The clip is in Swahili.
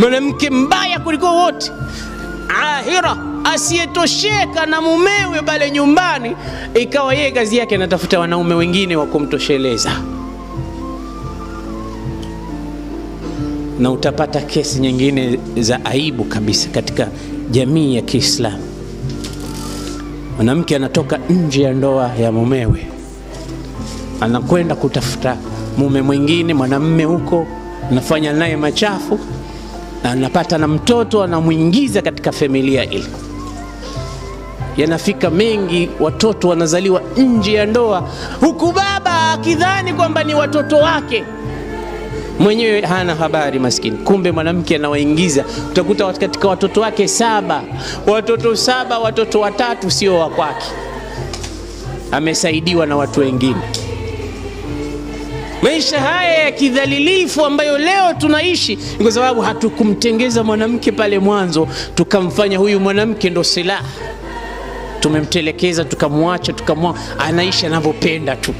Mwanamke mbaya kuliko wote, ahira, asiyetosheka na mumewe pale nyumbani, ikawa yeye kazi yake anatafuta wanaume wengine wa kumtosheleza. Na utapata kesi nyingine za aibu kabisa katika jamii ya Kiislamu. Mwanamke anatoka nje ya ndoa ya mumewe, anakwenda kutafuta mume mwingine, mwanamme huko, anafanya naye machafu na anapata na mtoto, anamwingiza katika familia ile. Yanafika mengi, watoto wanazaliwa nje ya ndoa, huku baba akidhani kwamba ni watoto wake, mwenyewe hana habari maskini. Kumbe mwanamke anawaingiza, utakuta katika watoto wake 7, watoto 7, watoto 3 sio wa kwake, amesaidiwa na watu wengine. Maisha haya ya kidhalilifu ambayo leo tunaishi ni kwa sababu hatukumtengeza mwanamke pale mwanzo, tukamfanya huyu mwanamke ndo silaha. Tumemtelekeza, tukamwacha, anaishi anavyopenda tu.